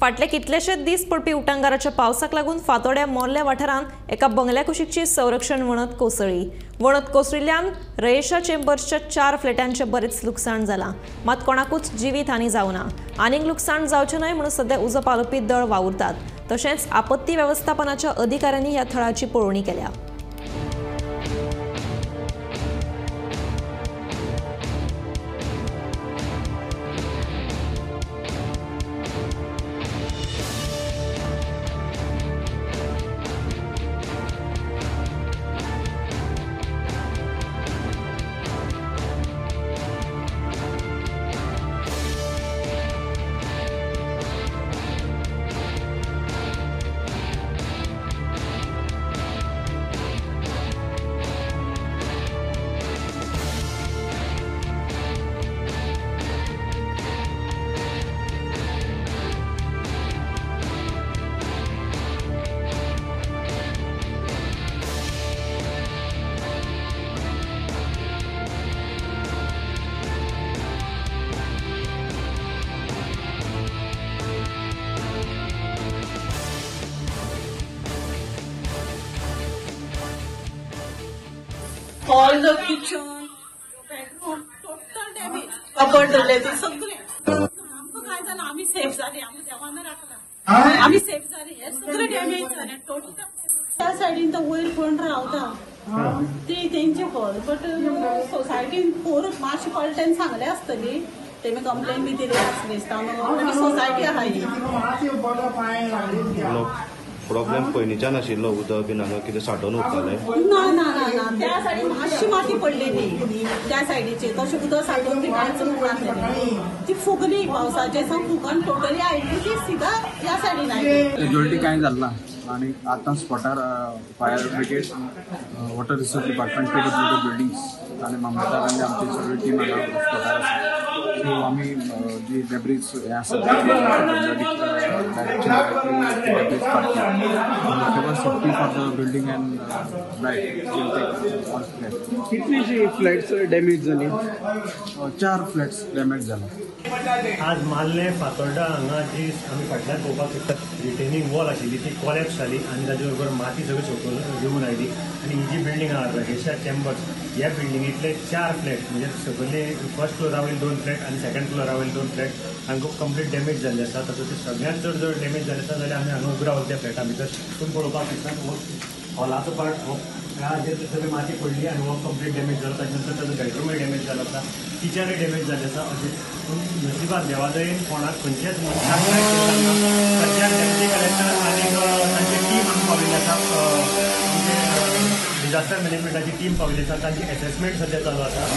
फाटले कितलेशे दीस पडपी उटंगाराच्या पावसाक लागून फातोड्या मोर्ल्या वाठारांत एका बंगल्या कुशीकची संरक्षण वणत कोसळ्ळी. वणत कोसळिल्ल्यान रयेशा चेंबर्सच्या 4 फ्लॅटांचें बरेंच लुकसाण जालां. मात कोणाकूच जिवीत हानी जावना. आनीक लुकसाण जावचें न्हय म्हणून सध्या उजो पालोवपी दळ वावुरतात. तशेंच आपत्ती वेवस्थापनाच्या अधिकाऱ्यांनी ह्या थळाची पळोवणी केल्या. All the kitchen, bedroom, total damage. Cupboard जाले ते सगळे. आमकां काय जालें, आमी सेफ जाली, आमी देवान राखला, आमी सेफ जाली. हे सगळे डॅमेज जाले टोटल. त्या सायडीन तो वयर कोण रावता ती तेंचे फॉल्ट, बट सोसायटीन पोर मातशें कळटा तेन्ना सांगलें आसतली. तेमी कंप्लेन बी दिली आसली दिसता. सोसायटी आहा ही. प्रॉब्लेम पयलींच्यान आशिल्लो, उदक बीन हांगा कितें साठोवन उरतालें? ना ना ना ना, त्या सायडीन मातशी माती पडलेली त्या सायडीचेर, तशें उदक साठोवन बी कांयच उरनासलें. ती फुगली पावसाचे सावन फुगून टोटली आयली ती सिधा ह्या सायडीन आयली. कॅज्युअलिटी कांय जालें ना आनी आतां स्पॉटार fire brigade, water resource department, PWD buildings आनी मामलेदार आनी आमची सगळी टीम हांगा स्पॉटार आसा. सो आमी जी डेब्रीज हें आसा debris parking, whatever safety for the building and light will take all flat. कितलीशी flats damage जाली? 4 फ्लॅट्स डॅमेज जाला. आज माल्ले फातोर्डा हांगा जी आमी फाटल्यान पळोवपाक शकता रिटेनिंग वॉल आशिल्ली ती कॉलॅप्स जाली आनी ताजे बरोबर माती सगळी सकयल देंवून आयली. आनी ही जी बिल्डींग आहा रगेशा चेंबर्स, ह्या बिल्डिंगेंतले 4 फ्लॅट म्हणजे सकयले फर्स्ट फ्लोरा वयले 2 फ्लॅट आनी सेकंड फ्लोरा वयले 2 फ्लॅट हांकां कंप्लीट डॅमेज जाल्ले आसा. तातूंत सगळ्यांत चड जर डॅमेज जाल्ले आसा जाल्यार आमी हांगा उबे रावले त्या फ्लॅटा भितर तुमी पळोवपाक शकता हो हॉलाचो पार्ट हो ह्या सगळी माती पडली आनी हो कंप्लीट डॅमेज जालो. ताजे नंतर ताजो बेडरूमय डॅमेज जालो आसा, किचनय डॅमेज जालें आसा. अशें पूण नशिबान देवा दयेन कोणाक खंयच्याच मनशाक कांय जालें ना. सद्या डॅप्युटी कलेक्टर आनी तांची टीम हांगा पाविल्ली आसा, म्हणजे डिजास्टर मॅनेजमेंटाची टीम पाविल्ली आसा. तांची एसेसमेंट सद्या चालू आसा.